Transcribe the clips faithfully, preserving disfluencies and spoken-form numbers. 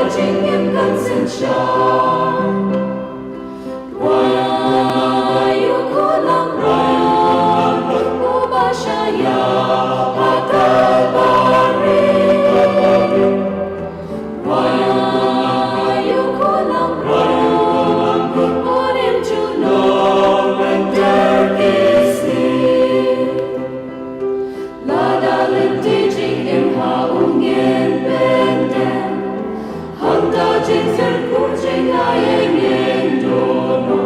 Jingim kan sensha. Wayukulang ram, ubashaya, pakalbari. Wayukulang ram, unim juno, lenter kisi. Lada lenti jingim ha ungin benden. Hanta jingzir kurjing ayeng indono.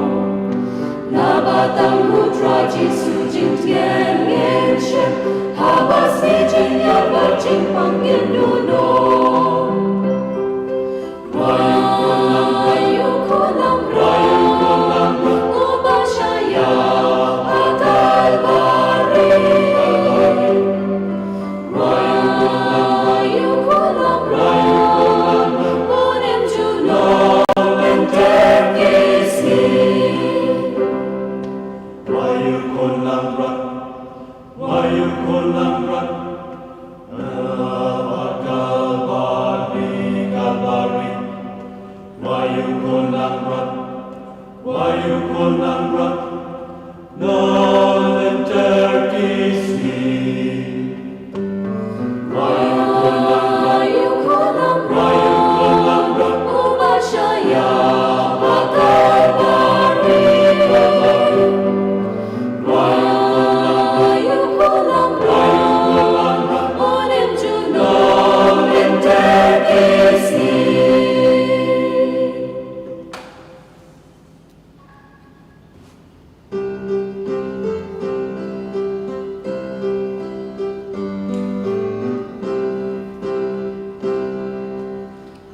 Nabatang mutra Jisu jingtien ngenship. Habas ni jingyabat jingpangkin duno. Wayukulang rat, wayukulang rat, Kalbari, Kalbari, wayukulang rat, wayukulang rat, na lenter kisi. Wayukulang rat, wayukulang rat, ubashaya, pakalbari.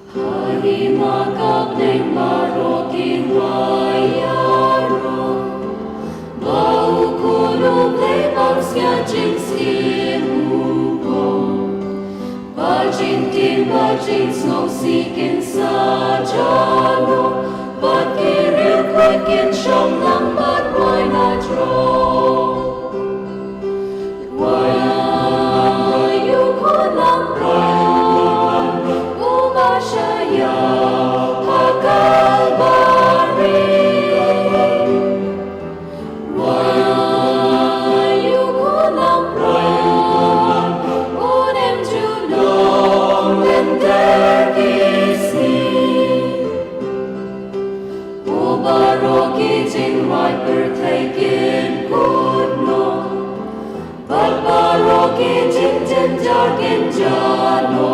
Hari makap neng baroki wayaro. Bau kulu play bang sia jing simuko. Bajing tim bajing song sikin sajano. Bat kiril kuikin shong lang bat wai na dro. Ubarok i jingwai pertaikin kutno. Bat barok i jingjinjar ginjano.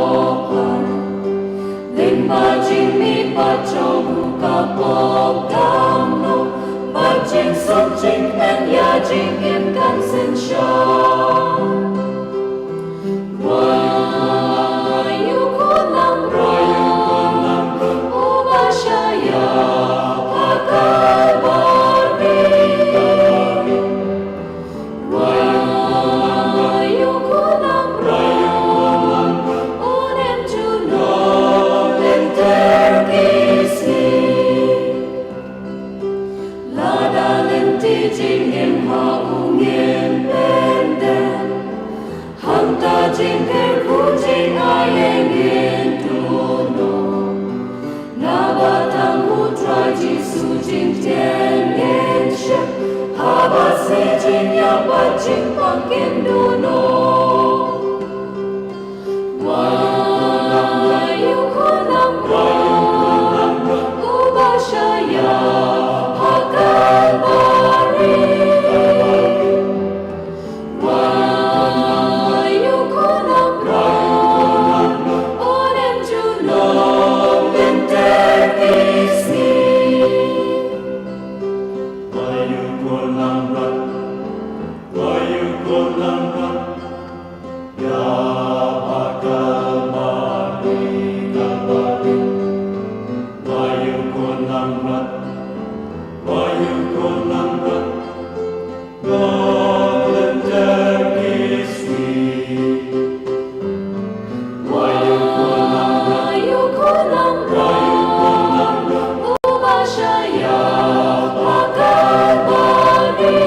Ling bajing mi pachong buka pok damno. Bajing sop jingpen ya jingim kan sensha. Lada lenti jingim ha ungin benden. Hanta jingker kujing ayeng indono. Nabatang mutra Jisu jingtien ngenship. Habasi jingyabat jingpangkin duno. Ya bakal mati Kalbari, wayukulang rat, wayukulang rat, golden turkey sweet. Wayukulang rat, wayukulang rat, ubashaya bakal mati.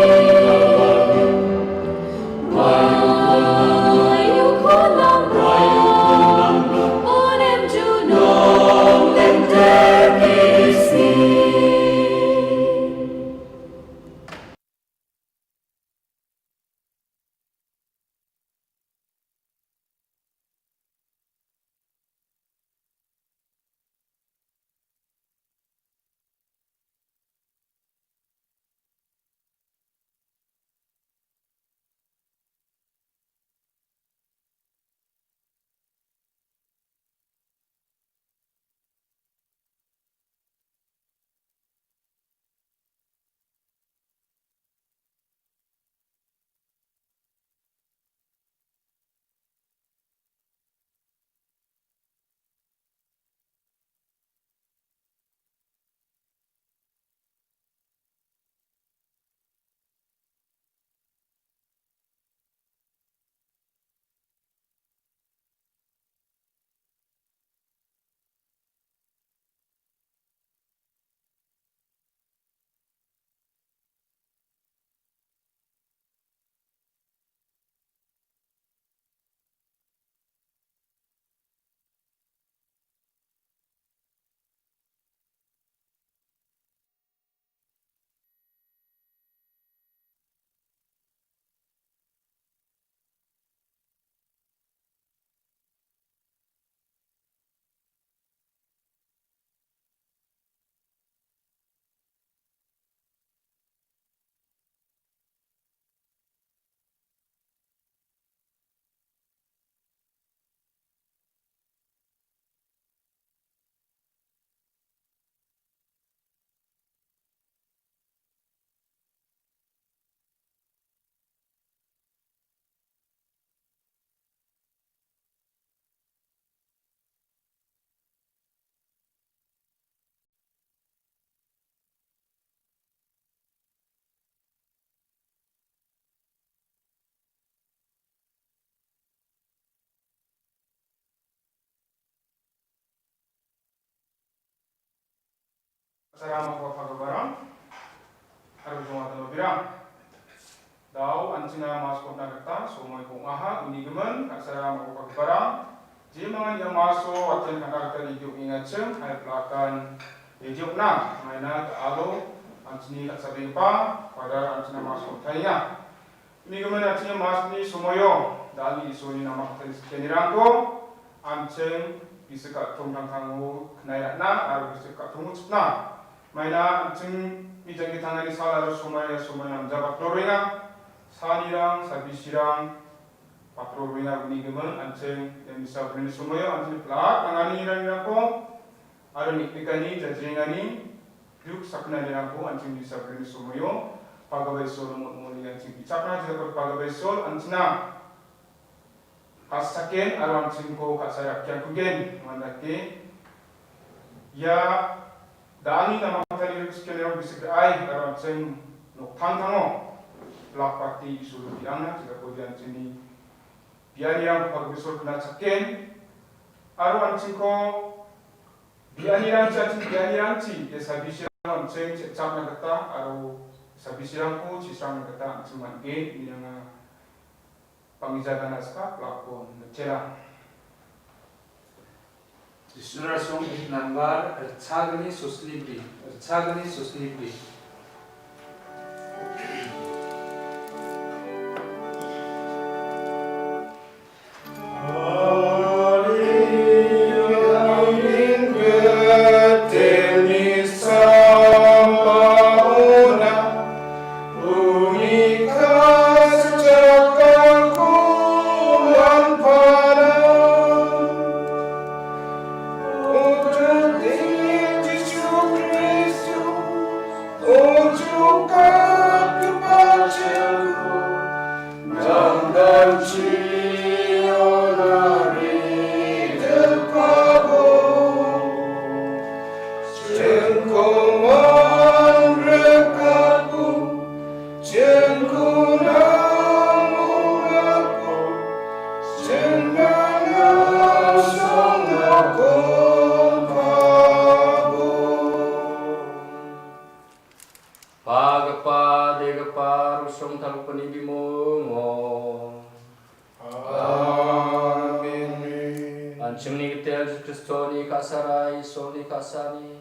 Ka·sara ma·oa pagiparang aro jongata nobirang. Dao an·chingna masko on·na gita somoiko ong·aha, uni gimin ka·sara ma·oa pagiparang. Jemangan ia maso aten ka·na gita ready ong·engachim, hai plakan ready ong·na, maina da·alo an·chingni ka·sabegipa Father an·chingna masko on·taenga. Uni gimin an·chingni masni somoio da·alni Isolni namakatani skianirangko an·ching gisik ka·tongtangtango knai ra·na aro gisik ka·tongo chipna. Maina an·chingni jangki tangani sal aro somoia somoi namja bakroroenga. Salnirang, sabisirang bakroroenga, uni gimin an·ching ia misa brini somoio an·chingni pilak nanganirangrangko aro neng·nikani, jajrengani, duk sakgnanirangko an·ching misa brini somoio pagaba Isolo mol·moli an·ching bichakna, jekoba pagaba Isol an·chingna ka·saken aro an·chingko ka·sae rakkiankugen, uandake ia da·alni namakatani skianirang gisik ra·e aro an·ching noktangtango pilak bate Isolo bi·angna, jekoba an·chingni bianirangko pagaba Isol knachaken aro an·chingko bianirangchi, an·ching bianirangchi ia sabisirangko an·ching chechakna gita aro sabisirangko chisrangna gita an·ching man·gen, inenga bang·gija gana ska pilakon mitela. Jisura song hit nambar ritchagni sosnibri, ritchagni sosnibri. Pagipa, degipa, rosong talgipani bimungo. Amen. An·chingni gitel Jisu Kristoni ka·sara, Isolni ka·sani,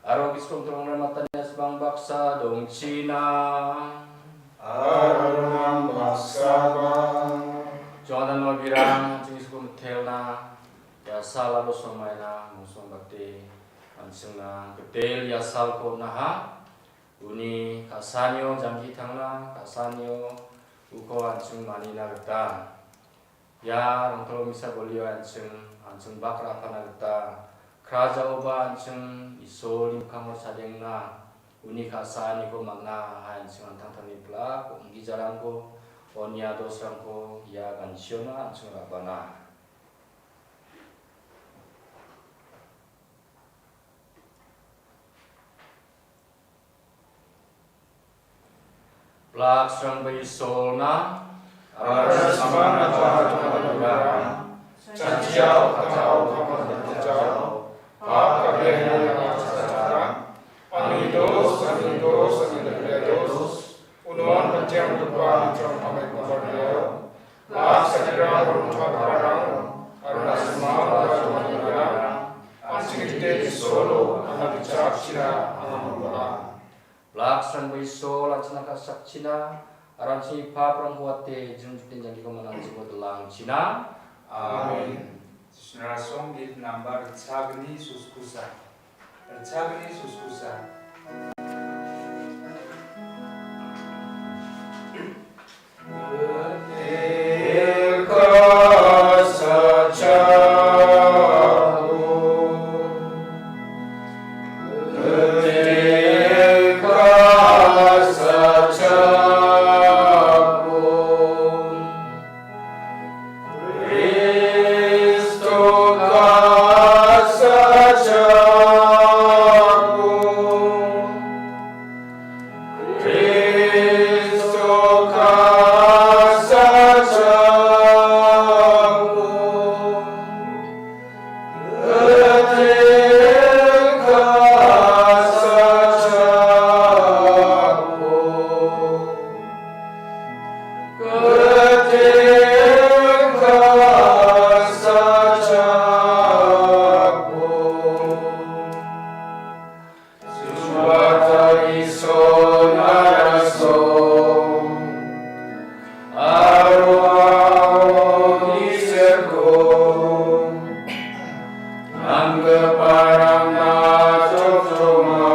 aro Gisim Rongtalgipa Matani asbang baksa dongchina. Aro nang baksaba. Jonan mabirang, an·ching Isolko mitelna, ia sal aro somaina, mungsong bate, an·chingna gitel ia salko on·aha. Uni ka·sanio jangki tangna, ka·sanio uko an·ching manina gita. Ia rongtalo misa bolio an·ching, an·ching bak ra·pana gita. Krajaoba an·ching Isolni mikkango chadengna, uni ka·saniko man·a, hai an·ching an·tangtangni pilak, ong·gijalarangko, onia dosrangko ia ganchiona an·ching ra·bana. Blaksrangba Isolna, aro samana angni dos, angni dos, angni dos, unon patianggipa An·ching Pamaiko Maria, Lak sakirang rongtalgiparang, aro na·simang aro jongtalgiparang, an·ching gite Isolo, anga bichakchina, anga mambola. Blaksrangba Isol, an·chingna ka·sakchina, aro an·chingni paprangko wate, jing jukni jangkiko man·a an·chingko dilangchina. Amen. Jisuna song git nambar sagni suskusa. Sagni suskusa. Isol narasong aro giseko nanggiparangna chokchoma.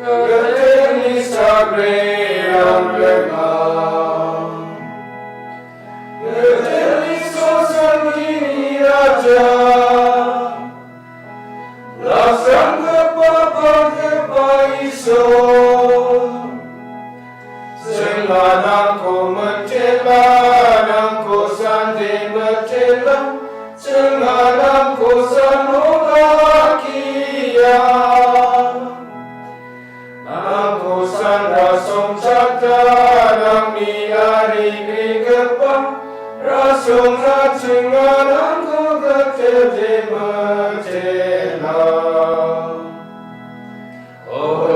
Keteni sagrirang ringa. Keteni sosangini raja. Lasanggipa panggipa Isol. Sengganangko mitela, nangko sande mitela, sengganangko sanogakia. Nangko sanra songchakta, nangni arigrigipa, rasongna chinganangko gatete mitela. O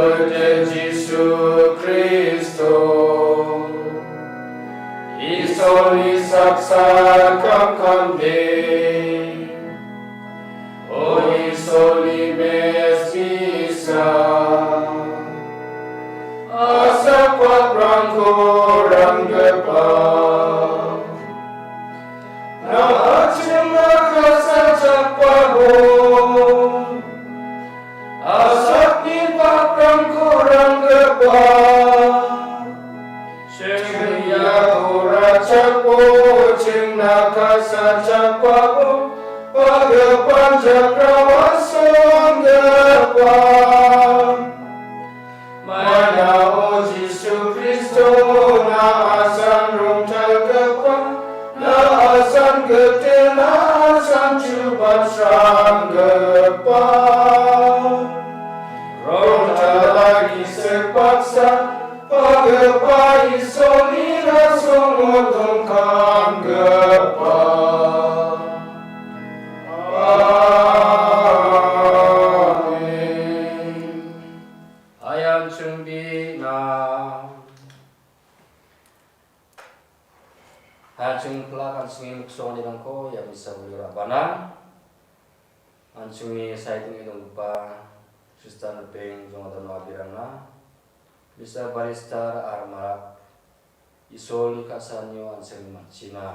Jisu Kristo, Isolni saksa kamkamde. O Isolni mesisa, asak paprangko ranggipa. Na·achingna kasachakpabo. Asakni paprangko ranggipa. Chingni iako ratchakbo, chingna kasachakbabo, pagipan jakrawa songgipa. Maina o Jisu Kristo, na·asan rongtalgipa, na·asan gite, na·asan chubatsranggipa. Rongtala gisik baksa, pagipa Isolni rasongo dongkamgipa. Amen. Ayan chungbina. An·ching pilak an·chingni miksonganirangko ia misa bolio ra·bana. An·chingni saiting·e donggipa Kristan ripeng jongdano abirangna misa baristar aro marak Isolni ka·sanio an·chingni man·china.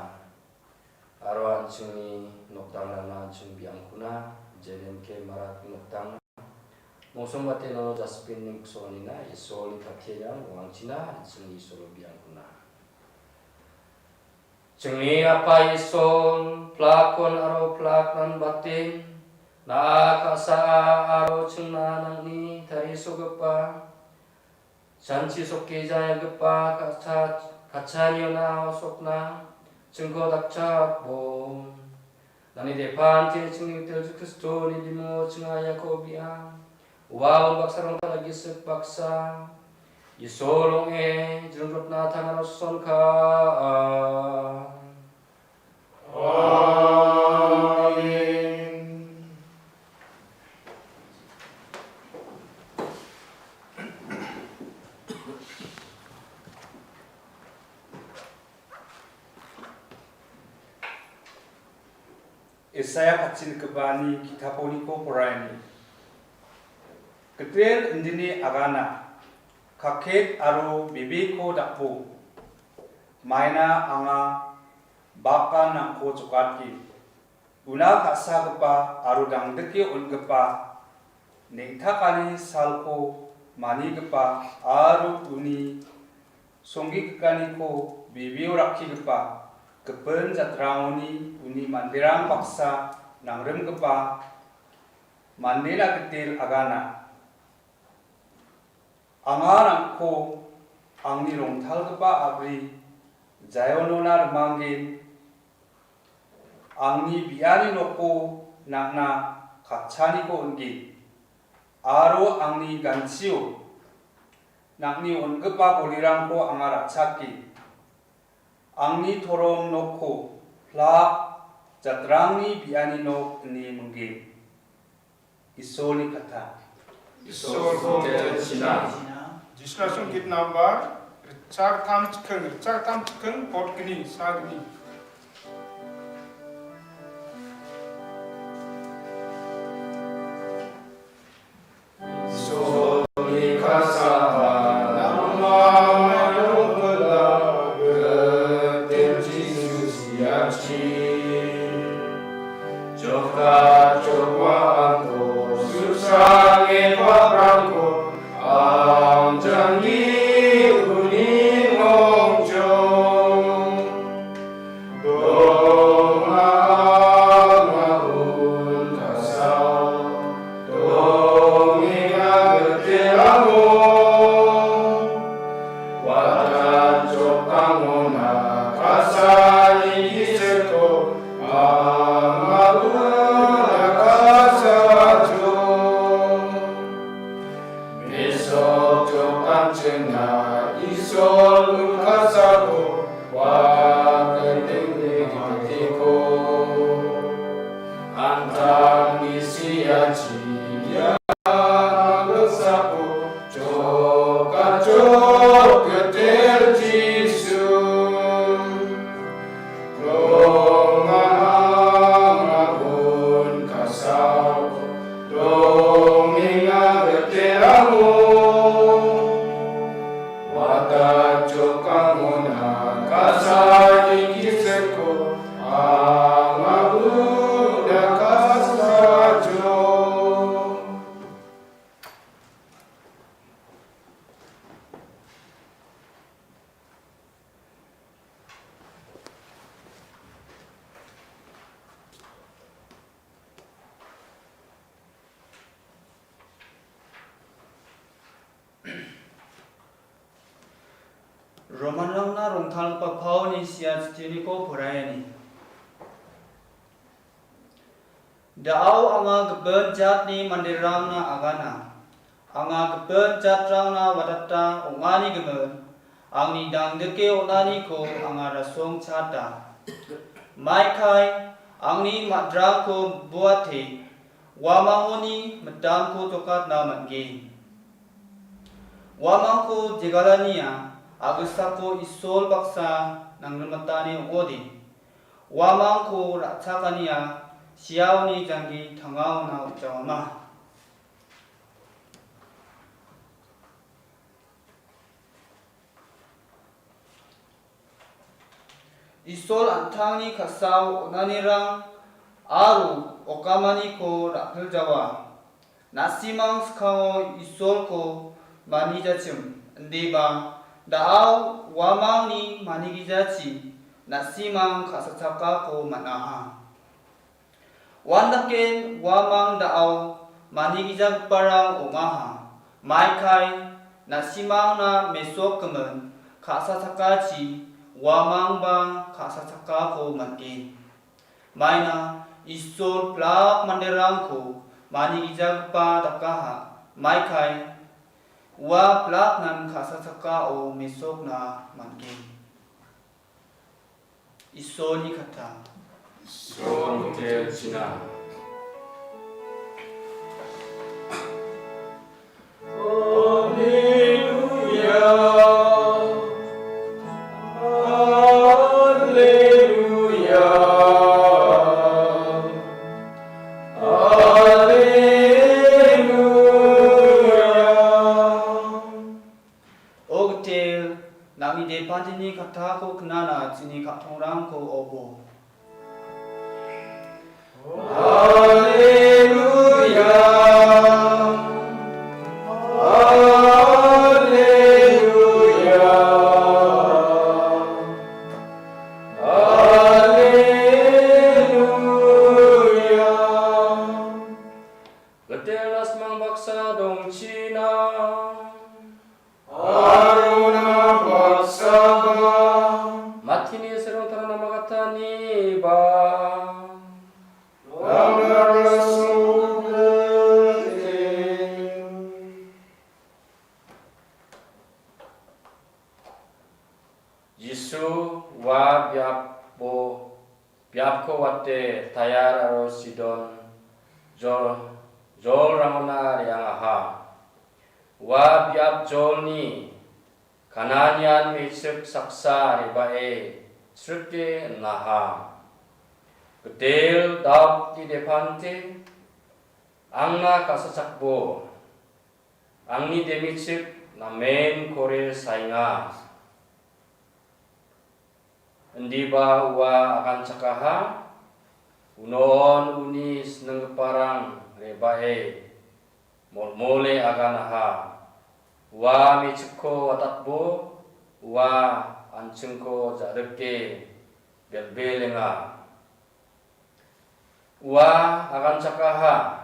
Aro an·chingni nokdangrangna an·ching biangkona, jenemke marak nokdangna. Mongsongbate nono Jaspinni miksonganina Isolni kattiengan wangchina an·chingni Isolo biangkona. Chingni Apa Isol, pilakon aro pilaknan batin, na·a ka·saa aro chingna nang·ni tarisogipa, chanchi sokke jaigipa katcha-, katchaniona sokna chingko dakchakbo. Nangni depante chingni Gitel Jisu Kristoni bimo chinga iako bia. Ua unbaksarang tala gisik baksa. Isol ong·e, jringrotna tangaro sonka. Amen. Isaiah katchikgipani ki·taponiko poraiani. Gitel indini agana, kaket aro bebeko dakbo, maina anga bakanrangko jokatgen. Una ka·sagipa aro dangdike on·gipa neng·takani salko manigipa aro uni songgigrikaniko bebeo rakkigipa gipin jatrangoni uni manderang baksa nangrimgipa mandena gitel agana. Anga nang·ko angni rongtalgipa a·bri Jaionona rimanggen. Angni bi·ani noko nang·na katchaniko on·gen, aro angni ganchio nang·ni on·gipa bolirangko anga ra·chakgen. Angni torom nokko plak jatrangni bi·ani nok ine minggen. Isolni katta. Isolko tetenchina. Jisu Kristni git number ritchakgittam chiking, ritchakgittam chiking, pot gni, sa gni. Isolko Sok jok an·chingna Isol uni ka·sako waketengniko. An·tangni siachi ia ka·sako jok an·chok Gitel Jisu. Dongenga agun ka·sako, dongenga Gitelango. Watatjok angona ka·sani gisikko, anga uda ka·sajok. Romanrangna rongtalgipa Paulni sia chitiniko poraiani. Da·ao anga gipin jatni manderangna agana. Anga gipin jatrangna watata ong·ani gimin, angni dangdike on·aniko anga rasong chata. Maikai, angni ma·drangko boate, uamangoni mitamko jokatna man·gen. Uamangko jegalania a·gisako Isol baksa nangrimatani ong·ode. Uamangko ra·chakania siaoni janggi tangaona on·jaoma. Isol an·tangni ka·sao on·anirang aro okamaniko ra·piljawa. Na·simang skango Isolko manijachim, indiba da·ao uamangni manigijachi na·simang ka·sachakako man·aha. Uandaken uamang da·ao manigijagiparang ong·aha. Maikai na·simangna mesokgimin ka·sachakachi uamangba ka·sachakako man·gen. Maina Isol pilak manderangko manigijagipa dakaha. Maikai ua pilaknan ka·sachakao mesokna man·gen. Isolni kata. Isolni kata. Alleluia. Alleluia. Alleluia. O Gitel, nang·ni depanteni katako knana chini ka·tongrangko obo. Alleluia. Alleluia. Alleluia. Gitel na·simang baksa dongchina. Arona baksaba. Matini serong tarana magatani ba. Langara sokete. Jisu ua biapo, biapko wate Tair aro Sidon jol, jolrangona re·angaha. Ua biap jolni Kananian me·chik saksa re·bae srike on·aha. Gitel Daudni depante, angna ka·sachakbo, angni demichik namen kore saenga. Indiba ua aganchakaha, unon uni sininggiparang re·bae molmole aganaha. Ua me·chikko watatbo, ua an·chingko ja·rike belbelenga. Ua aganchakaha,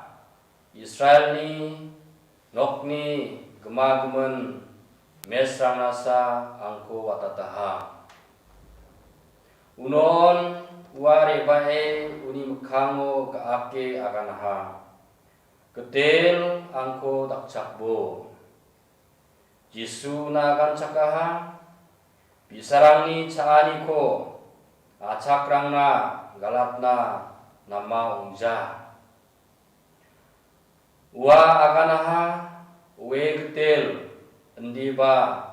Israelni nokni gimagimin mesrangnasa angko watataha. Unon ua re·bae uni mikkango ga·ake aganaha. Gitel angko dakchakbo. Jisu una aganchakaha, bi·sarangni cha·aniko achakrangna galatna nama ong·ja. Ua aganaha oe gitel indiba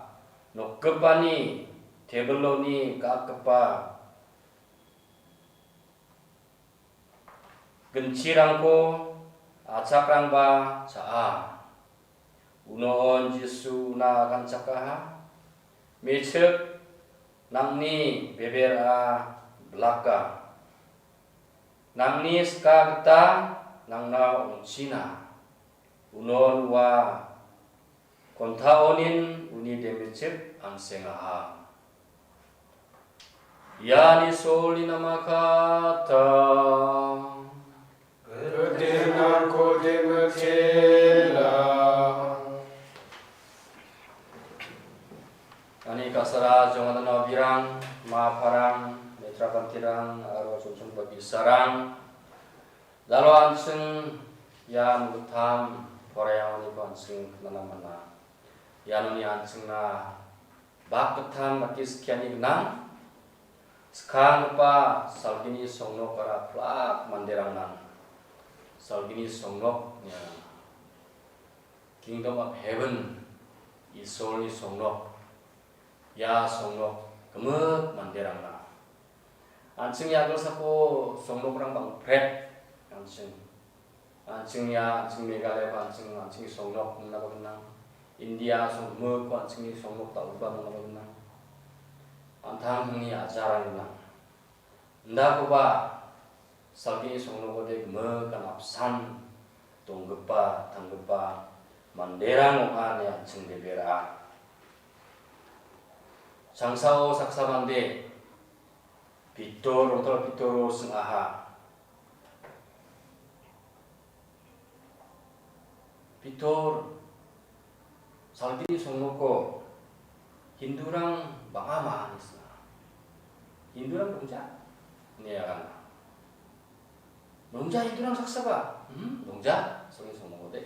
nokgipani tebiloni ga·akgipa ginchirangko achakrangba cha·a. Unon Jisu una aganchakaha, mechik nang·ni bebera blaka. Nang·ni sika gita nangna ong·china. Unon ua kontaonin uni demechik an·sengaha. Ian Isolni namakata. Gitilrangko demichela. Ani kasara jonganana birang, ma parang, metra pantirang, aro chonchongipa bi·sarang. Dalo an·ching ian gittam poraianganiko an·ching knana man·a. Ianoni an·chingna bak gittam dake skiani gnang. Skanggipa salgini songnokara plak manderangnan salgini songnok niana. Kingdom of Heaven, Isolni songnok. Ia songnok gimik manderangna. An·ching ia gilsako songnokrang bang·pret, an·ching. An·ching ia, an·ching Meghalaya, an·ching, an·chingni songnok mona ba gnang. India song-, gimikko an·chingni songnok dal·gipa mona ba gnang. An·tangtangni ajarang gnang. Indakoba salgini songnokode gimikan apsan donggipa, tanggipa manderang ong·a ine an·ching bebera. Changsao saksa mande Pitor, rongtal Pitoro sing·aha. Pitor, salgini songnoko Hindurang bang·a ma ine sing·a. Hindurang dongja? Ine agana. Dongja Hindurang saksaba? Hmm, dongja, salgini songnokode.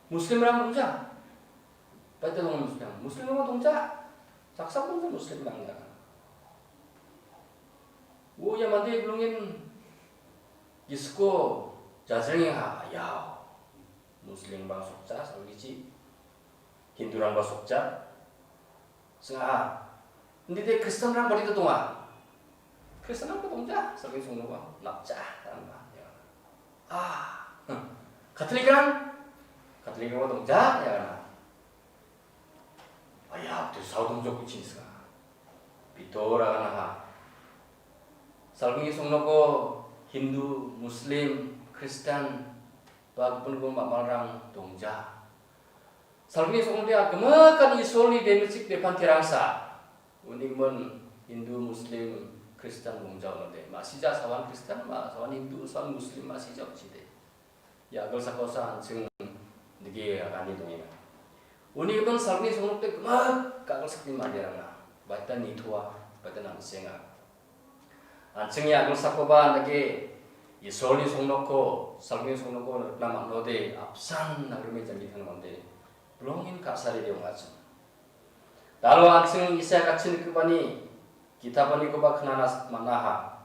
Muslimrang dongja? Baita donga Muslim. Muslimrang dongja? Saksaba dongja Muslimrang agana. O ia mande bilongen Jisuko jajrengenga, ayau. Muslimrang sokja, salgichi. Hindurangba sokja. Sing·a. Indite Kristianrang badita donga. Kristianrangba dongja, salgini songnoba. Napja, rangba. Ya. Ah. Katolikrang? Katolikrangba dongja, ya. Aya, tu saudong jok kucing sing·a. Pitor aganaha. Salgini songnoko Hindu, Muslim, Kristian, ba gipin gipin ba·malrang dongja. Salgini songnode a gimikan Isolni demechik bepantirangsa. Uni gimin Hindu, Muslim, Kristian dongja unode. Ma·sija sawan Kristian, ma-, sawan Hindu, sawan Muslim, ma·sija uchide. Ia agilsakosa an·ching dike agane dongenga. Uni gimin salgini songnokde gimik agilsakni manderangna. Baita nitoa, baita nangsenga. An·ching ia agilsakoba dake Isolni songnokko, salgini songnokko nikna man·ode apsan nangrime janggi tangmande. Bilongin ka·sarede ong·achim. Dalo an·ching Isaiah gatchi nikgipani kitapanikoba knana man·aha.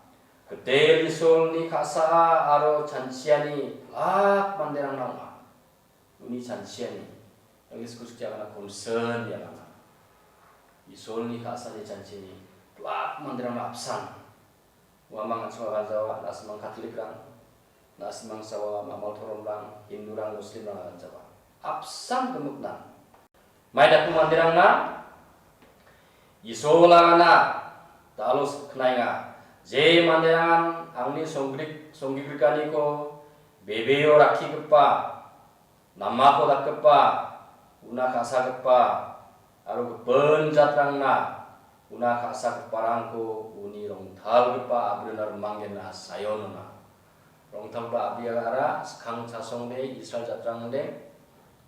Gitel Isolni ka·saa aro chanchiani plak manderangna ong·a. Uni chanchiani, English-ko skie agana concern ia agana. Isolni ka·saani chanchiani plak manderangna apsan. Uamang an·ching aganjawa, na·simang Katolikrang, na·simang sawa, mamal toromrang, Hindurang, Muslimrang aganjawa. Apsan gimikna. Mai dakku manderangna, Isol agana, dalo siknaenga. Je manderangan angni songgrik-, songgigrikaniko bebeo rakkigipa, namako dakgipa, una ka·sagipa, aro gipin jatrangna una ka·sagiparangko uni rongtalgipa a·brina rimanggenna Saion ona. Rongtalgipa a·briagara skang chasongde Israel jatrangde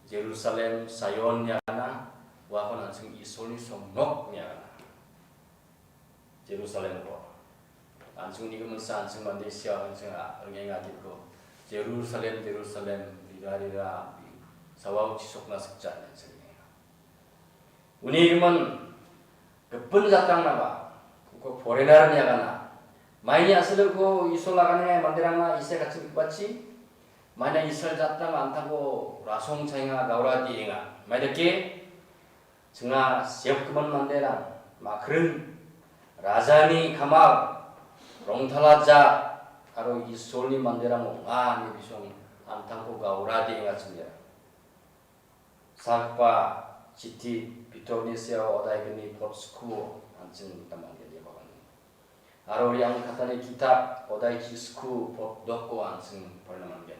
Jerusalem Saion niagana, uako an·ching Isolni songnok niagana. Jerusalemko. An·ching uni giminsa an·ching mande sia an·ching a-, ringenga gitko. Jerusalem, Jerusalem, rira, rira, a·bri, sawao chisokna sikja, an·ching ringenga. Uni gimin gipin jatrangnaba, uko foreigner-ni agana. Maini a·sile uko Isol aganenga manderangna Isai kachinggipachi, maina Israel jatrang an·tangko rasong chaenga, gaura dienga. Maidake, chinga seokgimin manderang, makring, rajani kamal, rongtala jat, aro Isolni manderang ong·a ine bisong an·tangko gaura dienga chingerang. Sagpa chiti Pitorni seao odaigni pot skuo an·ching gita man·gen, ia bagan. Aro riang katani kitap odai chi sku pot doko an·ching porina man·gen.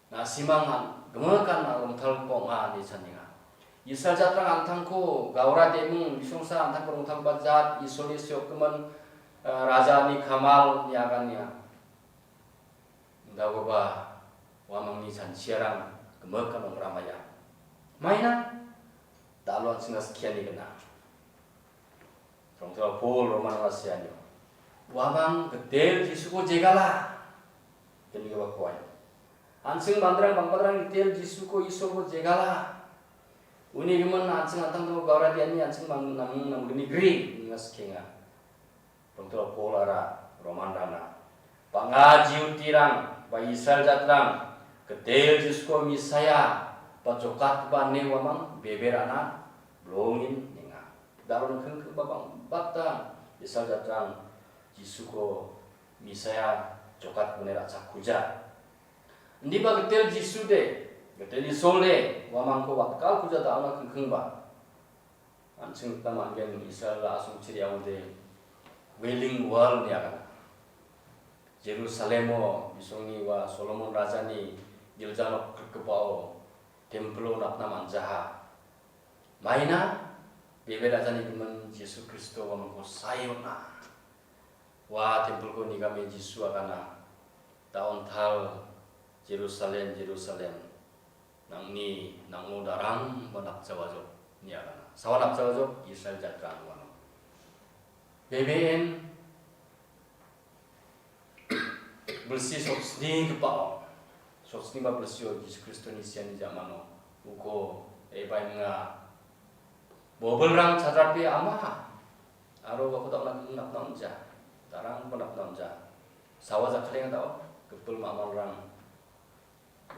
Na·simang an gimikan a rongtalgipa ong·a ine chanenga. Israel jatrang an·tangko gaura deming bisongsa an·tangko rongtalgipa jat Isolni seokgimin, eh, rajani kamal ine aganenga. Daogipa uamangni chanchiarang gimikan ong·ramaia. Maina dalo an·chingna skiani gnang. Rongtala Pol Roman-rangna sianio. Uamang gitel Jisuko jegala. Kenigipa poin. An·ching manderang bangbadrang gitel Jisuko Isolko jegala. Uni gimin an·ching an·tangko gaura diani an·ching mang-, nam-, namgni gri, ine skienga. Rongtala Pol aro Roman-rangna. Bang·a Jihutirang ba Israel jatrang gitel Jisuko Mesaia ba jokatgipa ine uamang bebe ra·na bilongin nenga. Dalo ningkingkingba bang·bata Israel jatrang Jisuko Mesaia jokatgipane ra·chakkuja. Indiba gitel Jisude, gitel Isolde, uamangko watkalkuja da·ona kingkingba. An·ching gita man·gen Israel a·songchiri aode Wailing Wall ine agana. Jerusalemo bisongni ua Solomon rajani gilja nok grikgipao templo napna man·jaha. Maina bebe rajani gimin Jisu Kristo uamangko sae on·a. Ua tempelko nigame Jisu agana, "Da·on tal, Jerusalem, Jerusalem, nang·ni nang·o darangba napjawajok," ine agana. Sawa napjawajok, Israel jatra uano. Bebe en bilsi sotsnigipao, sotsniba bilsio Jisu Kristoni siani jamano uko ebaenga bobilrang chadrape ama aro uako da·ona napna on·ja, darangba napna on·ja. Sawa jakkalenga da·o, gipil mamalrang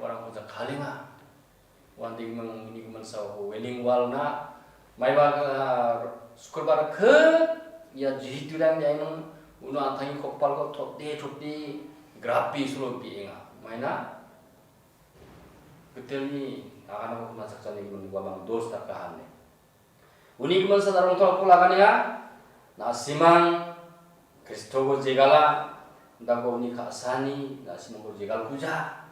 uarangko jakkalenga. Uan dingming uni gimin sawako Wailing Wall na maiba, ah, Sukrobar ke ia Jihutirang diaiming uno an·tangni kopalko totde totde grapi solo bienga. Maina gitelni aganako kona chakchani gimin uamang dos dakahane. Uni gimin sa darongtolko laganenga, na·simang Kristobo jegala, dako uni ka·sani na·simangko jegalkuja.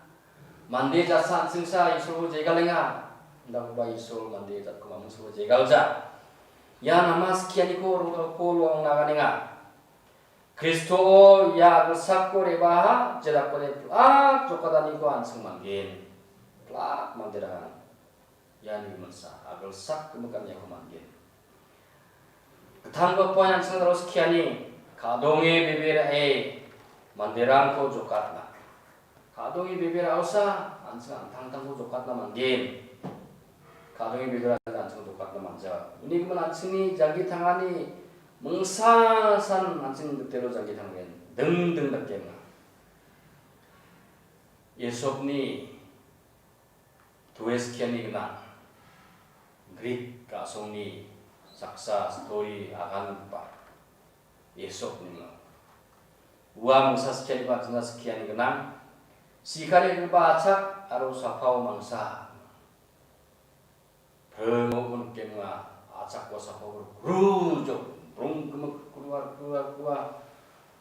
Mande jatsa an·chingsa Isolko jegalenga, dakoba Isol mande jatko mamingsobo jegalja. Ia nama skianiko rongtolko long laganenga. Kristo ia agilsakko re·baha, jedakode plak jokadaniko an·ching manggen. Plak manderangan. Iani gimiksa, agilsak gimikan iako man·gen. Gitanggipa poin an·ching aro skiani, kadonge bebe ra·e manderangko jokatna. Kadonge bebe ra·osa, an·ching an·tangtangko jokatna man·gen. Kadonge bebe ra·e an·ching jokatna man·ja. Uni gimin an·chingni janggi tangani mingsa san an·ching gitelo janggi tanggen. Dingding dakenga. Esopni Toe skiani gnang. Grik ka·songni saksa stori agangipa Esopni gnang. Ua mingsa skianiba an·chingna skiani gnang. Sikarigipa achak aro sapao mangsa. Pringo gnang, achakko sapao grujok, brong gimik grua, grua, grua.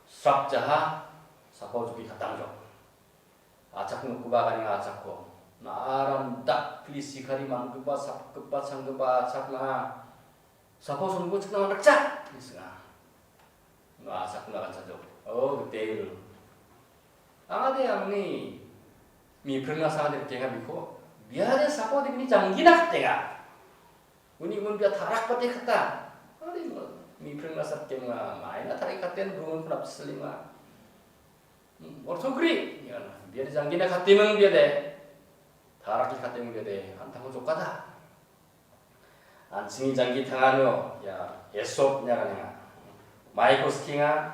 Srap jaha, sapao joki katangjok. Achak nokgipa aganenga achakko. Na·aran dakpli sikari man·gipa, sapgipa, changgipa achak na·a. Sapao songo chikna man·dakcha, ine sing·a. Na achakna aganchajok. O, gitel. Angade angni mipringna sangade rikkenga biko. Biade sapao dikni janggina katenga. Uni gimin bia tarakbate kata. Ari miphring lasat kenga maina tarik katen brungun knap selinga. Hmm, orso gri. Ya, bia de janggina katimang bia de. Tarak katimang bia de. Antang jokada. An·chingni janggi tangano, ia, esop ine aganenga. Maiko sikenga,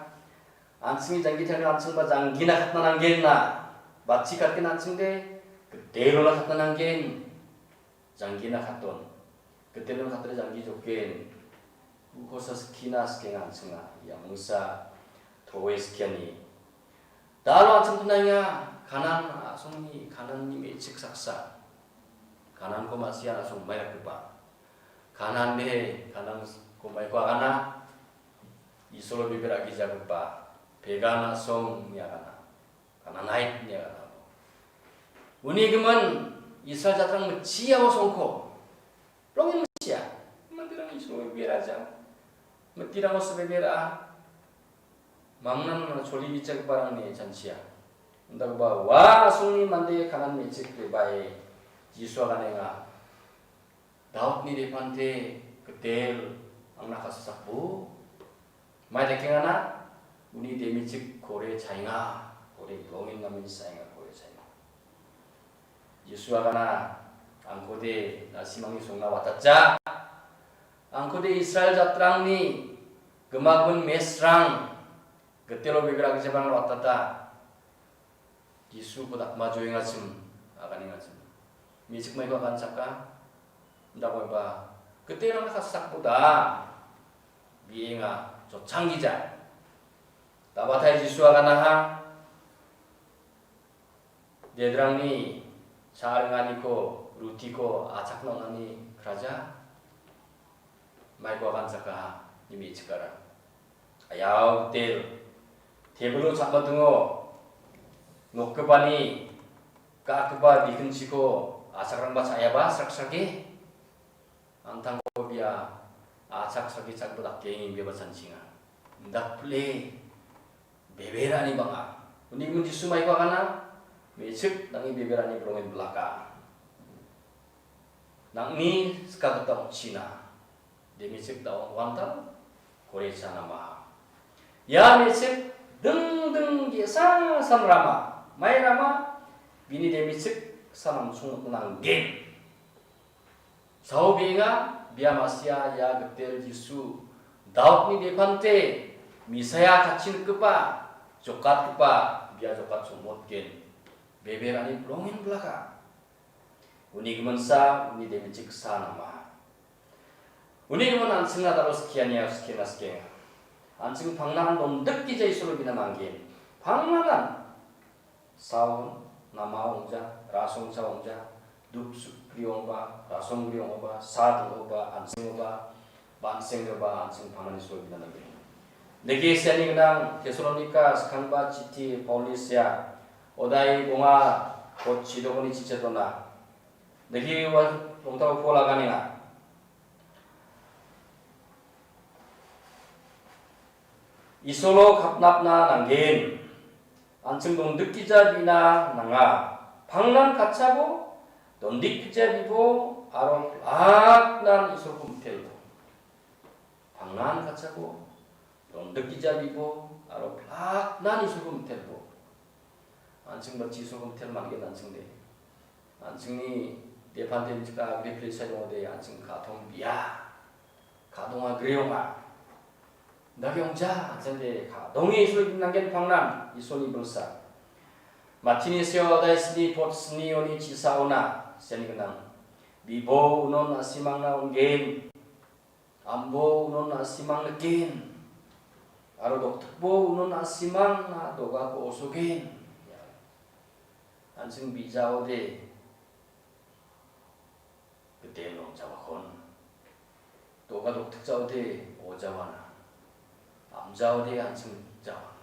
an·chingni janggi tangano an·chingba janggina katna nanggenna. Batchi katgen an·chingde, gitelona katna nanggen. Janggina katon. Gitelona katode janggi jokgen. Ukosa sikina sikenga an·chinga. Ia mungsa towe sikiani. Dalo an·ching kunaenga, Kanan a·songni, Kananni me·chik saksa. Kananko ma·sia a·song mairakgipa. Kanan de, Kananko maiko agana, Isolo bebe ra·gijagipa, Pegan a·song ine agana, Kananait ine agana. Uni gimin Israel jatrang mitchiao songko. Rongin mitchia. Mandirang Isolo bebe ra·ja. Mittirango sebebe ra·a. Mangnan choli bijakgiparangni chanchia. Indakgipa ua a·songni mande Kanan me·chik rebae Jisu aganenga. Daudni depante gitel angna ka·sasakbo. Mai dakengana uni demichik kore chaenga, kore bilongin namen saenga, kore chaenga. Jisu agana, angkode na·simangni songna watatja. Angkode Israel jatrangni gimagimin mesrang gitelo bebe ra·gijagiparang watata. Jisu kodak majoengachim, aganengachim. Me·chik maiko aganchaka, indakoiba, gitelona ka·sasakboda, bienga, jotchanggija. Dabatai Jisu aganaha, dedrangni cha·ringaniko, rutiko achakna on·ani kraja, maiko aganchakaha, ine me·chikara. Ayao gitel, tebilo cha·madingo nokgipani ga·gipa bikinchiko achakrangba cha·eaba sraksrake. An·tangko bia achak srake chakbo dake ingbeba chanchinga. Indakpile bebe ra·ani bang·a. Uni gimin Jisu maiko agana, me·chik nang·ni bebe ra·ani bilongen bilaka. Nang·ni sika gita ong·china. Demichik da·ong wangtal, kore cha namaha. Ia me·chik dingding ge·sa san rama, mai rama, bini demichik san namsong nanggen. Sao benga, bia ma·sia ia gitel Jisu, Daudni depante, Mesaia katchi nikgipa, jokatgipa, bia jokat somotgen. Bebe ra·ani bilongen bilaka. Uni giminsa, uni demichiksa namaha. Uni gimin an·chingna dalo skiania skena skenga. An·ching pangnan dondikgija Isolo bina manggen. Pangnanan saon namao ong·ja, rasongchao ong·ja, duk sukgri ong·ba, rasonggri ong·oba, sa ding·oba, an·seng ong·oba, Ban·senggipa an·ching pangani sroe bidanade. Neke siani gnang Tesalonika skangba chiti Paulisia odai bonga kot chidokoni chichetona. Neke ua rongtao Paul aganenga. Isolo kapnapna nanggen. An·ching dondikgija bina nanga. Pangnan katchabo, dondikgija bibo, aro plaknan Isolko mitelbo. Pangnan katchabo, dondikgija bibo, aro plaknan Isolko mitelbo. An·chingba Jisu mitel man·gen an·chingde. An·chingni depanten chika agri plesai dongode an·ching ka·tong bia. Ka·donga gri ong·a. Dake ong·ja, an·chingde ka·donge Isol nanggen pangnan, Isolni bilsa. Matini seo adai sni pot sni oni chisaona, siani gnang. Bibo unon a·simangna ong·gen. Ambo unon a·simang niken. Aro doktikbo unon a·simangna dogako osogen. An·ching bijaode. Gitelo jawakon. Doga doktik jaode ojawana. Amjaode an·ching jawan.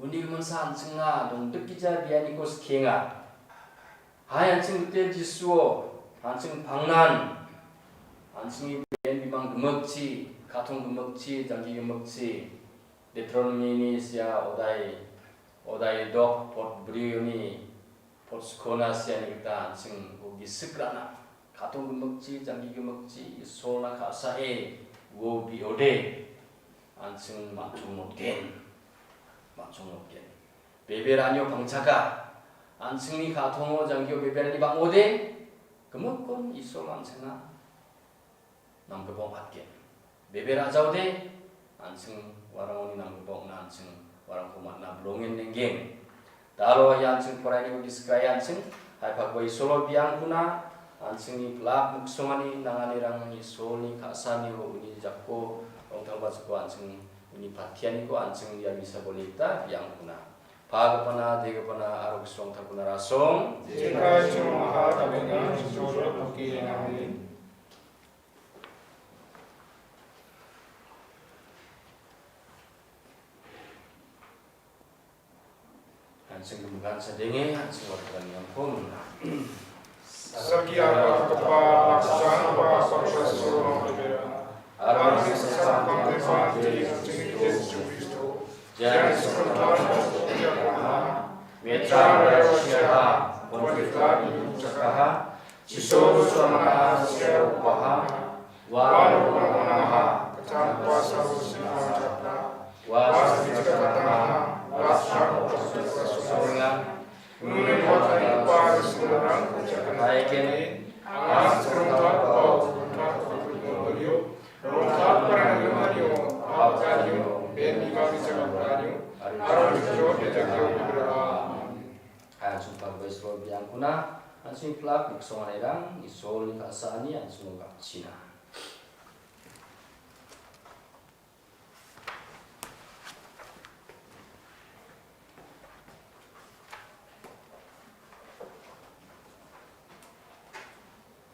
Uni giminsa an·chinga dongdikgija bianiko sikenga. Hai an·ching gitel Jisuo, an·ching pangnan, an·chingni bian bimang gimikchi, ka·tong gimikchi, janggi gimikchi, Deuteronomini sia odai, odai dok pot brioni, pot skona siani gita an·ching o gisik ra·na. Ka·tong gimikchi, janggi gimikchi, Isolna ka·sae uo biode, an·ching man·chongmotgen. Man·chongmotgen. Beberanio pangchaka. An·chingni ka·tongo janggio beberani bang·ode, gimikkon Isol an·chingna namgipa ong·atgen. Bebe ra·jaode, an·ching uarangoni namgipa ong·na an·ching uarangko man·na bilongen nenggen. Da·alo ia an·ching poraini udi sikai an·ching, hai pakba Isolo biangkona, an·chingni pilak miksongani nanganirang Isolni ka·saanio uni jako rongtalba jako an·ching uni patianiko an·ching ia misa boli gita biangkona. Pagipana, degipana, aro gisrongtalpana rasong. Jekai chungo ha tabena, Isolo toki amin. An·ching gimikan chadenge, an·ching warkranirangko mona. Saki aro agipa, baksa aro baksa sulong bebera. Aro angni sasang pangkengsan Jisu Kristo. Jian sekolah, metra raya siaha, konflikta minum cakaha, Jisu suamaha sia upaha, waru mamaha, ketang kuasa usia cakra, was cakra, was cakra, was cakra, Hai an·ching pagba Isolo biangkona, an·ching pilak miksonganirang Isolni ka·saani an·chingo gapchina.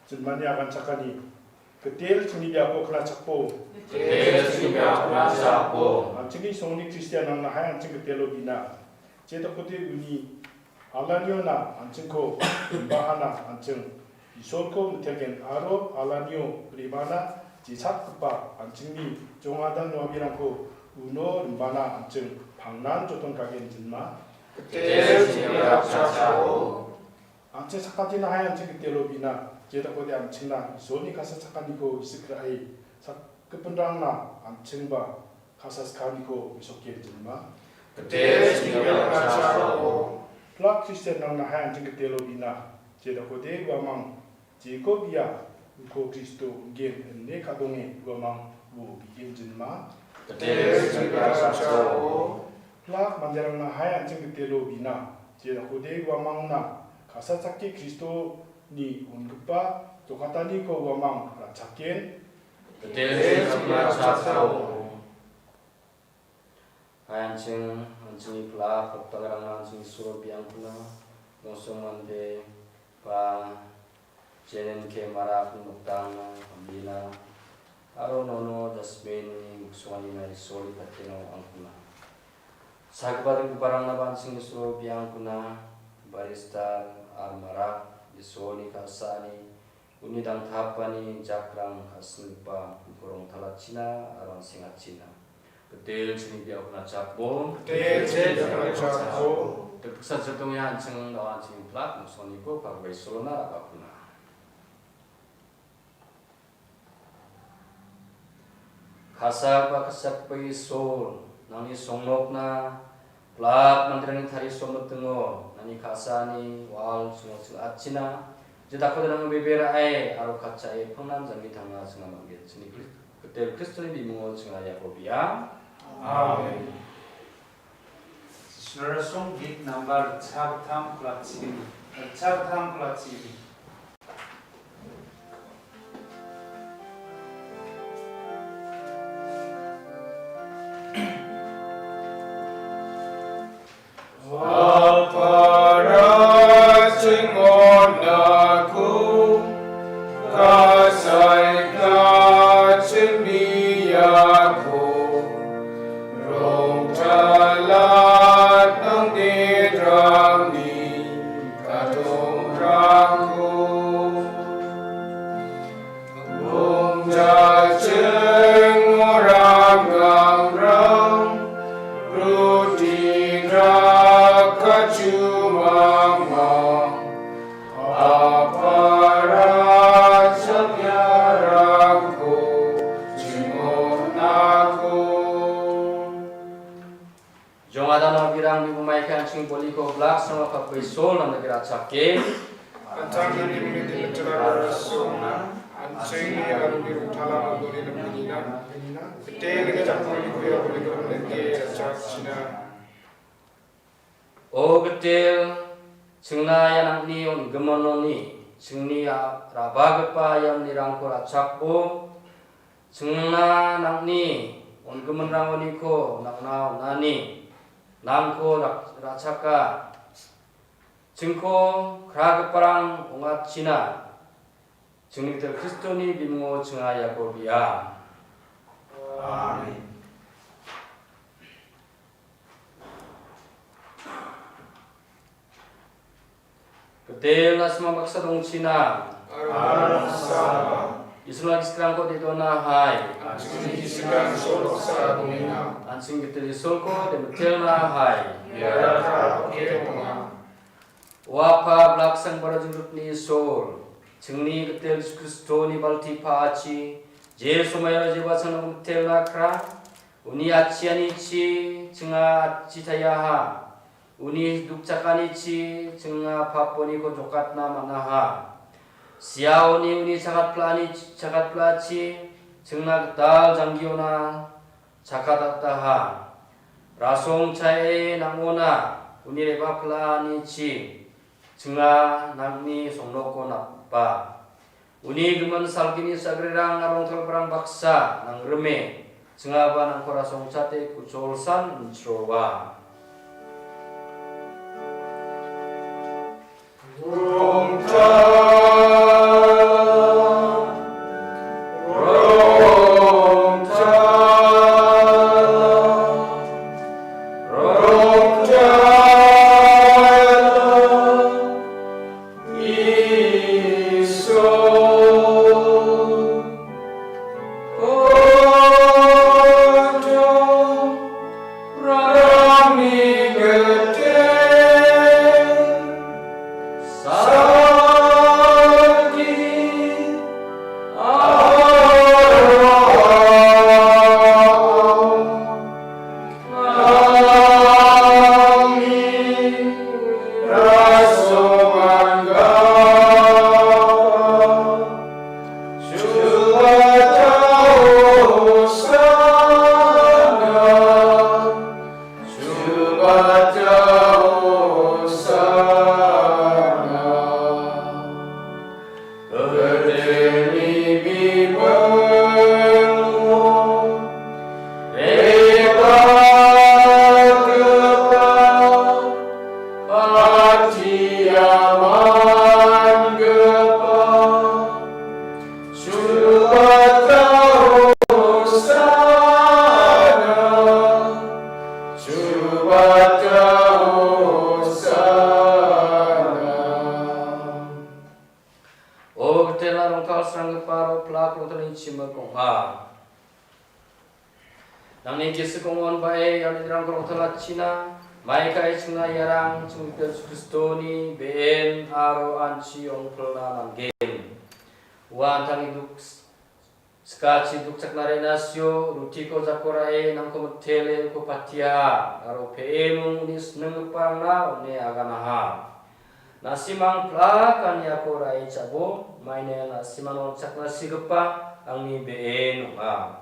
Jinmani aganchakani. Gitel chingni biapo knachakbo. Gitel chingni biapo knachakbo. An·chingni songni Kristianrangna hai an·ching gitelo bina. Jedakode uni alaniona an·chingko bahana an·ching Isolko mitelgen aro alanio rimana jechakgipa an·chingni jongada noabirangko uno rimbana an·ching pangnan joton kagen jinma. Gitel chingni biapo knachakbo. An·ching sakantinaha an·ching gitelo bina, jedakode an·chingna Isolni kasa sakaniko gisik ra·e, sakgipinrangna an·chingba kasa sakaniko mesoke jinma. Gitel chingni biapo knachakbo. Pilak Kristianrangnaha an·ching gitelo bina, jedakode uamang Jakob ia uko Kristo ong·gen ine ka·donge uamang uo ge·gen jinma. Gitel chingni biapo knachakbo. Pilak manderangnaha an·ching gitelo bina, jedakode uamangna kasa sake Kristoni on·gipa jokataniko uamang ra·chaken. Gitel chingni biapo knachakbo. Hai an·ching, an·chingni pilak nokdangrangna an·ching Isolo biangkona, mongsong mande, ba, jenen ke marak nokdangna, amina, aro nono jasminni miksonganina Isolni pateno angkona. Sagipa dinggiparangna ba an·ching Isolo biangkona, baristar, aro marak, Isolni ka·saani, uni dangtapani jakrang ka·singipa, uko rongtalachina, aro an·sengachina. Gitel chingni biapo knachakbo. Gitel chingni biapo knachakbo. Dikdiksa jadonge an·ching, an·ching pilak miksonganiko pagba Isolona ra·bakona. Kasa ba kasa ba Isol, nangni songnokna, pilak manderangni tariso mitingo, nangni ka·saani wal chungo ching·achina, jedakode nang bebe ra·e, aro katchae pangnan janggi tanga chinga mangge. Chini Kri-, Gitel Kristoni bimungo chinga iako bia. Amen. Snorasong git nambar ritchagittam klatchini, ritchagittam klatchini. Apara chingonako, kasai kachin biako, rongtalat nangderangni kadongrangko. Bumjaching orang gangrang, roti drakha cumangmang, aparat sabiarangko, chingonako. Jong adano birang bibumaika an·ching boliko blak sama pakpei sol namdake ra·chake. An·tangni bimini dimitrara sona, An·chingni aro uni rongtalan ong·dongni napengina. Gite ringe jakkolni guya bolgrimrangde rachakchina. O Gitel, chingna ia nang·ni on·gimononi, chingni a-, ra·bagipa ia nirangko rachakbo, chingna nang·ni on·gimonrangoniko nang·na on·ani, nangko rak-, rachaka. Chingko kragiparang ong·atchina. Chingni Gitel Kristoni bimingo chinga iako bi·a. Amen. Gitel, na·simang baksa dongchina. Aro na·simang. Isolna gisik rangko de·dona hai. An·chingni gisik rang Isol baksa dongenga. An·ching Gitel Isolko de·mitelna hai. Ia raka oke donga. Ua pa blak sang bara jingrikni Isol, chingni Gitel Jisu Kristoni balti pa·achi, je somaio jeba changna mitelna kra, uni achianichi chinga achi taiaha, uni dukchakanichi chinga paponiko jokatna man·aha. Siaoni uni chakat pla·ani, chakat pla·achi chingna gital janggiona chakatataha. Rasong cha·e nang·ona uni re·bapla·anichi chinga nangni songnoko napa. Uni gimin salgini sagrirang aro rongtalgiparang baksa nangrime chingaba nangko rasong chate kucholsan inchiroba. O Gitel, na rongtalsranggipa aro plak rongtalni chimik ong·a. Nangni gisik ong·on ba·e ia nirangko rongtalachina, maikae chingna iarang chingni Gitel Jisu Kristoni be·en aro anchi ong·pilna man·gen. Ua an·tangni duk-, Sikachi dukchakna re·na sio, rutiko jako ra·e, nangko mitele uko patiaha, aro pe·e mung uni sininggiparangna on·e aganaha. Na·simang plak an iako ra·e cha·bo, maina ia na·simangna ong·chakna sigipa angni be·en ong·a.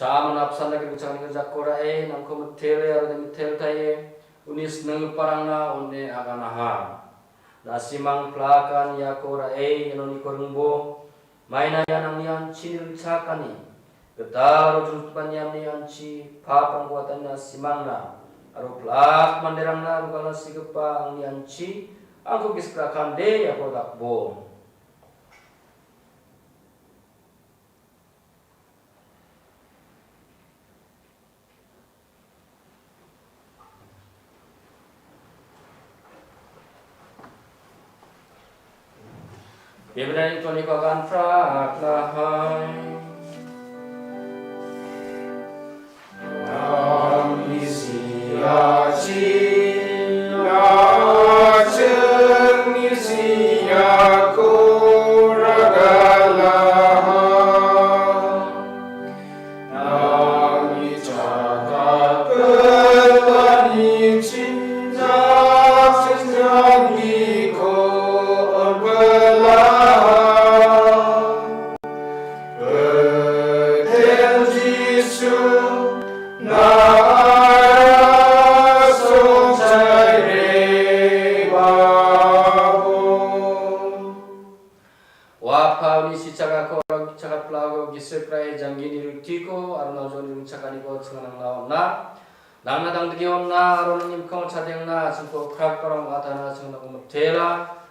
Cha·a man·a apsan dake rimchakani jako ra·e, nangko mitele aro de mitel taie, uni sininggiparangna on·e aganaha. Na·simang plak an iako ra·e, iano niko ringbo, maina ia nangni anchini ringchakani, gital aro jrutgipa niamni anchi, paprangko watani na·simangna, aro plak manderangna rugalna sigipa angni anchi, angko gisik rakande iako dakbo. Bebedani toniko agan prak lahai. Nangni siachi, na·chingni siako ragalaha. janggini rutiko aro naujoni ringchakaniko chinga nangna on·a. Nangna dangdike on·a aro nangni mikkango chadengna chingko krakgiparang ong·atana chinga nangko mitela.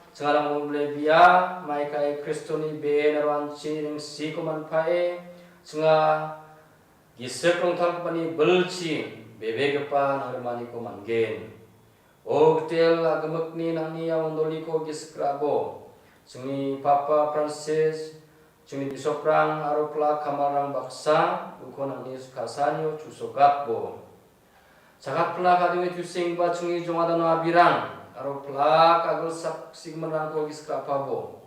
Chinga nangko mile bia, maikai Kristoni ben aro an·chingni ringsiko manpae, chinga gisik rongtalgipani bilchi bebegipa nangrimaniko man·gen. O gitel agimikni nangni ia mondoliko gisik ra·bo. Chingni Papa Francis, chingni bisoprang aro pilak kamalrang baksa uko nangni ka·sanio chusogatbo. Sakat pilak kadingni tusenggipa chingni jongadano abirang aro pilak agilsak sigiminrangko gisik ra·pabo.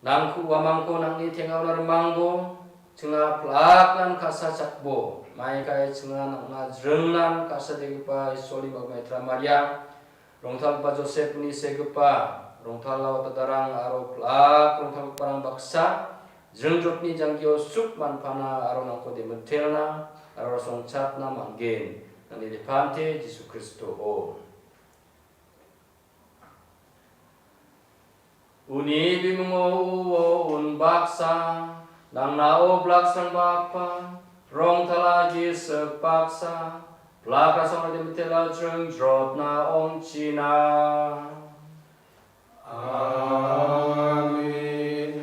Nangku uamangko nangni teng·aona rimangbo, chinga pilaknan ka·sachakbo, maikai chinga nangna jringnan ka·sadegipa Isolni bakmaitra Maria, rongtalgipa Josepni segipa, rongtala watadarang aro pilak rongtalgiparang baksa, jringjotni janggio suk manpana aro nangko demitelna aro songchatna man·gen, nangni depante Jisu Kristo-o. Uni bimungo uo unbaksa, nangna oblak sangbakpa, rongtala gisik baksa, plakrasong ade mitela jringjrotna ong·china. Amen.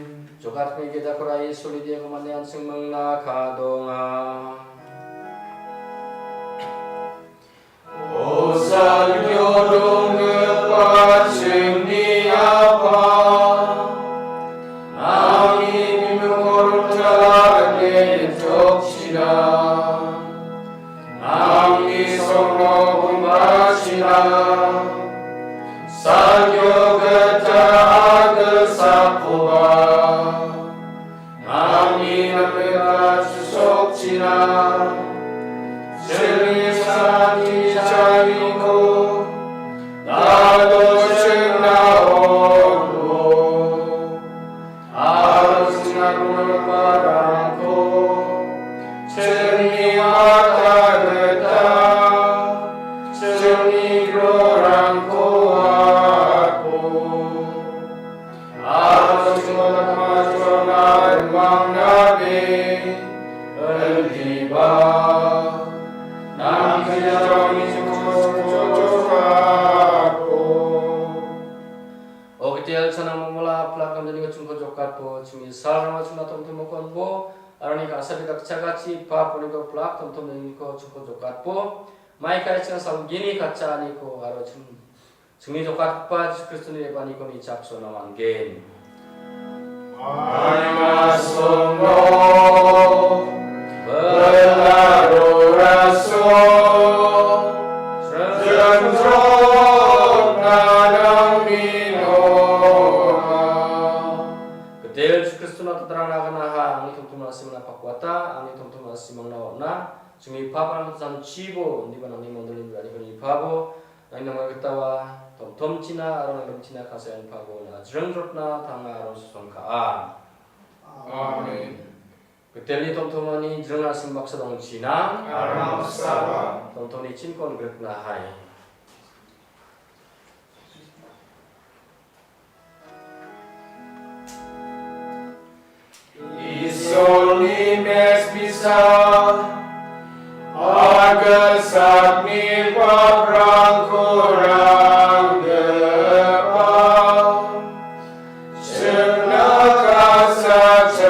Jokatni gedakorai solidi agomanian singmingna kadonga. O salgio donggipa chingni Apa, nangni bimungko rongtala ine nitokchina. Nangni songno gumbachina. Salgio gita agilsakkoba. Nangni namika chusokchina, chingni santi chaniko, dado chingna olo. Aro chingna gumarangko, chingni mata gita, chingni grorangko ako. Aro chingona kamachuana remangnabe, elgiba, nang kejami chingko. O gitel chanang momola plak kamjaniko chingko jokatpo, chingni salrangba chingna tomtom mokonbo, aroni ka·sabe dakchagachi pa poniko plak tomtom niko chingko jokatpo, mai kari chingna salgini kacha aniko, aro ching Chingni jokatgipa Jisu Kristoni re·baaniko nichak sona man·gen. Maina sono belaro raso jangjo nanang mino. Gitel Jisu Kristona tatarang naganaha, angni tomtom na·simangna pakwata, angni tomtom na·simangna on·a, chingni paprang samchibo, indiba nangni mondolini re·baaniko nipabo, Nangni namai gitawa, tomtomchina aro nangdimchina kasai anpabo, nang·a jringjrotna tanga aro sosong ka·a. Amen. Gitelni tomtomani jring a·sing baksa dongchina. Aro maksaba. Tomtomni chinkon grikna hai. Isolni mesbisa, agilsakni paprangko ranggipa, chingna kasachapo.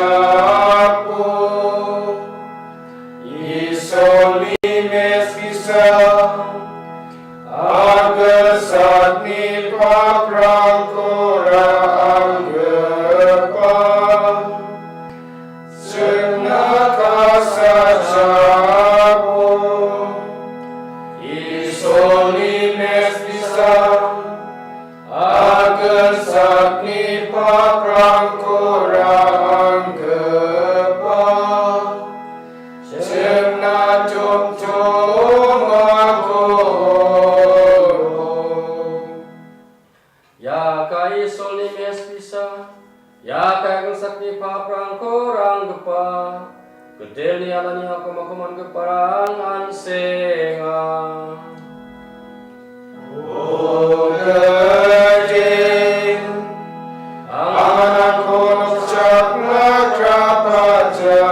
Isolni mesbisa, agilsakni paprangko ranggipa, chingna kasachapo. Isolni mesbisa, agilsakni paprangko ranggipa, chingna tomtomako. Ia ka Isolni mesbisa, ia ka agilsakni paprangko ranggipa, gitelni alani akomakoman giparang an·senga. O Gede, anganangko nokchakna krapaja.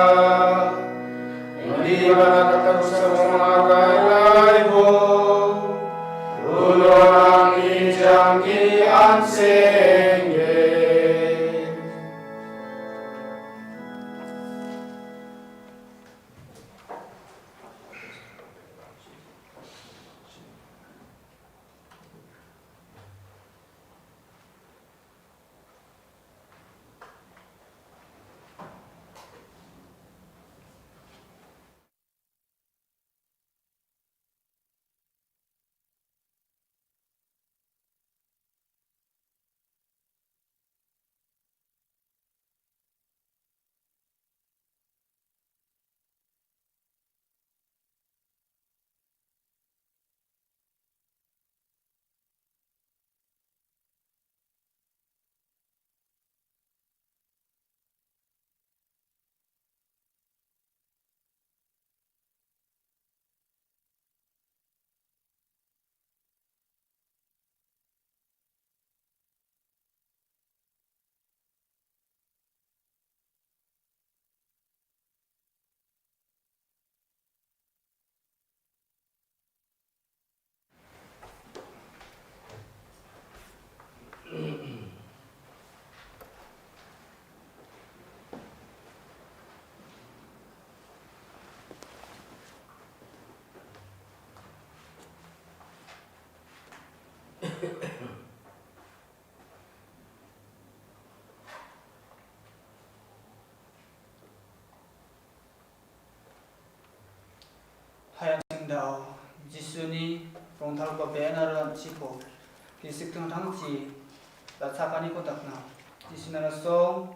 rongtalgipa ben aro an·chiko gisik dingtangchi ra·chakaniko dakna. Jisuna rasong,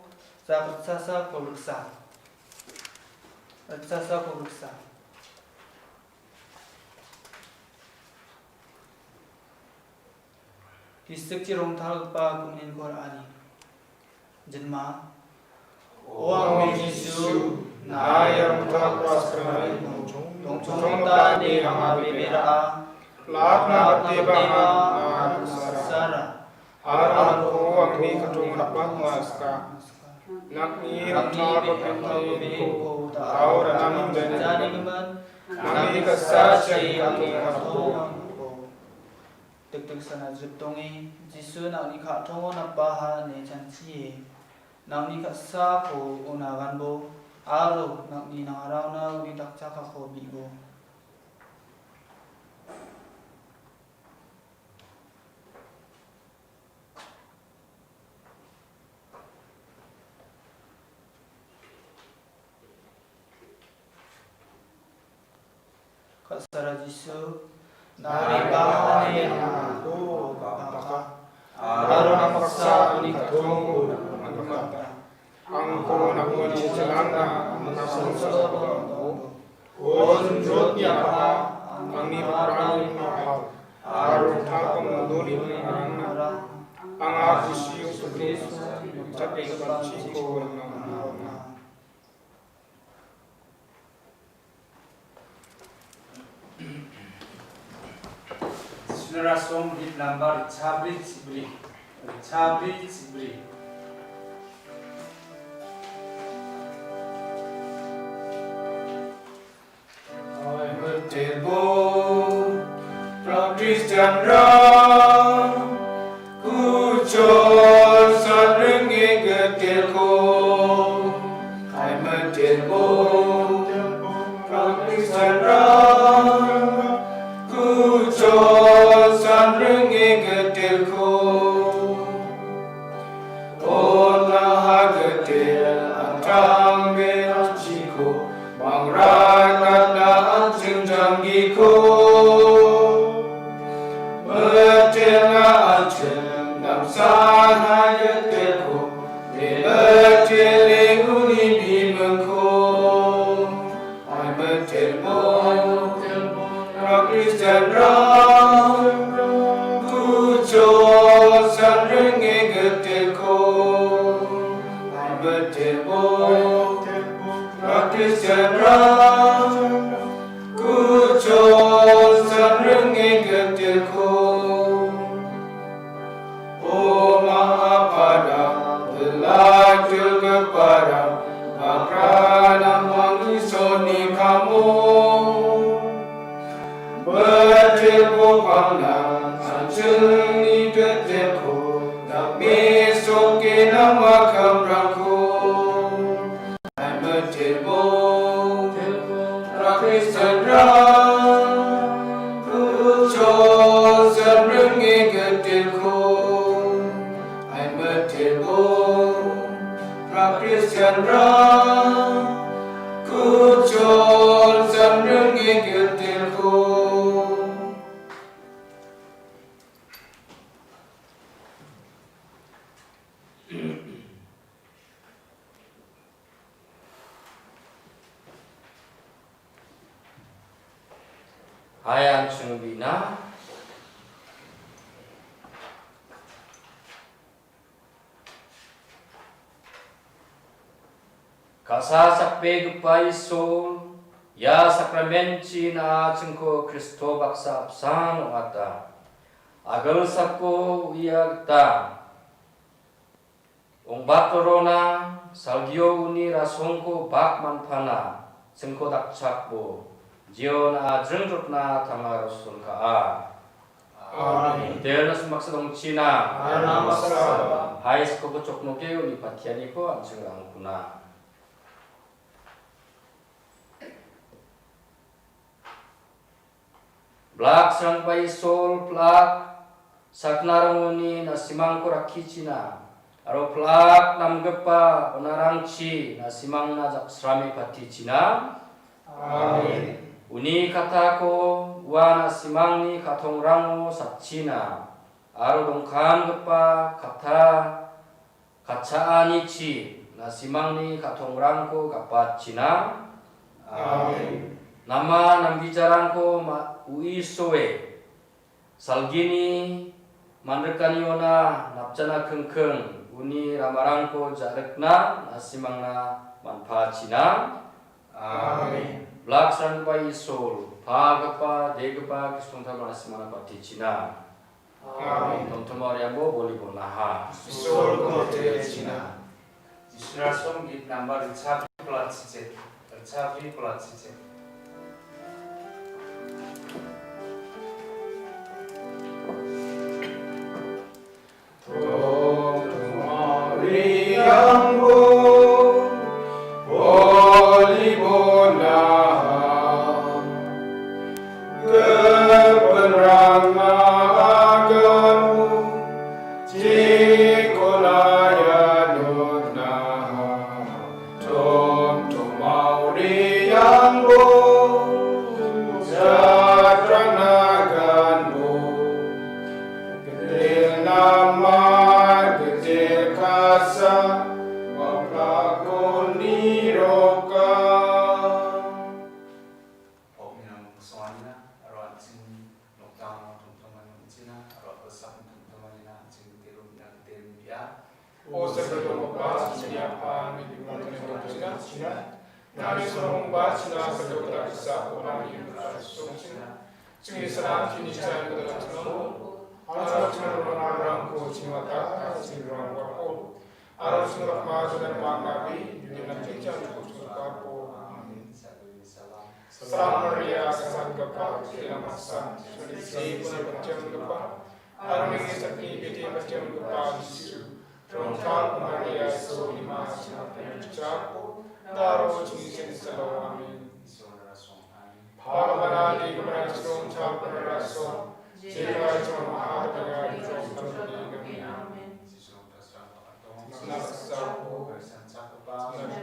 jak rikchasa, kol riksa. Rikchasa, kol riksa. Gisikchi rongtalgipa gun·enko ra·ani. Jinma. O angni Jisu, na·a ia rongtalgipa sakramentko dongchongmota ine anga bebe ra·a. Plakna bateba anga sara. Aro angko angni katonggipa ong·a sika. Nang·ni rongtalgipa benko da·o ra·na nangni ka·sachina angni katonggipa. Dikdiksan ajrip donge, Jisu nang·ni ka·tongo napaha ine chanchie. Nang·ni ka·sako una ganbo, aro nang·ni nangaraona uni dakchakako bi·bo. Ka·sara Jisu, nang·ni bahani angko baka, aro nang baksa angni ka·tongko nangkata. Angko nangni chichilangna nangko sosokon. O jonjotni apaha, angni bakrani apaha, aro rongtalgipa mondolini arangna, anga Jisu Kristo, jatgipa chiko nangna. Jisu rasong, bit nambar chabri chibri. Chabri chibri. Ai meterbo, pra Kristianrang, kuchol sanringe getirko. Ai meterbo, pra Kristianrang, kuchol sanringe getirko. Ola hagetir antang be an·chiko, mangrakatna an·ching janggiko. Meterna an·ching damsa hagetirko, be metere uni bimingko. Ai meterbo, pra Kristianrang, kuchol sanringe getirko. Ai meterbo, pra Kristianrang, kuchol sanringe getirko. O ma·a padang, belai dilgiparang, bakrana mangni soni kamo. Betirbo pangna, an·chingni betirko, dakmesoke nang makamrangko. Ai meterbo, pra Kristianrang, kuchol sanringe getirko. Ai meterbo, pra Kristianrang, kuchol sanringe getirko. Hai an·ching bina. Ka·sa sakbegipa Isol, ia sakramenchi na·achingko Kristo baksa apsan ong·ata. Agilsako uia gita. Ong·batorona salgio uni rasongko bak manpana, singko dakchakbo, jio na·a jringjotna tangaro sulkaa. Amen. Del na sumaksa dongchina. Amen. Hai skobo choknoke uni patianiko an·ching rangkuna. Blak srangba Isol, blak saknarangoni na·simangko rakkichina, aro blak namgipa onarangchi na·simangna jaksrame patichina. Amen. Uni katako ua na·simangni ka·tongrango satchina, aro dongkamgipa katta katchaanichi na·simangni ka·tongrangko gapatchina. Amen. Nama namgijarangko ma-, uisoe salgini manrikaniona napjana kingking uni ramarangko ja·rikna na·simangna manpachina. Amen. Blaksranggipa Isol, pagipa, degipa, Kristongtaba na·simangna patichina. Amen. Tomtoma oriambo boli bonaha. Isolko tarichina. Jisura song git number ritchakri pelatsichet. Ritchakri pelatsichet. Tomtoma oriambo boli bonaha. Gipinrangna aganbo, jikona ia noknaha. Tomtoma oriambo, jatrangna aganbo. Gitil nama, gitil kasa, wamplako niroka. Pokni namo kusonganina, aro an·ching nokdangno tomtomani ong·china, aro a·pilsakni tomtomanina an·ching gitero mina gitero bia. O Sagilgipa, chini apa, nangni bimang nangni bimang china, nangni soromba china, Sagilgipa kisa, o nangni bimang china, chini salam, chini china, aro chini rongko, chini mata, chini rongko, aro chini rongko, chini mata, chini rongko, amen. Salam Maria, salam gapa, kela masa, suri sei puna pacem gapa, armini sakni bete pacem gapa, Jisu. Rongchal Maria, so lima sina pena chapo, daro chini sen salo, amen. Bhagavana di gumana rongchal Maria so, jema jema mahadaya di rongchal di gumana, amen. Sina sapo, sina chapo, Bhagavana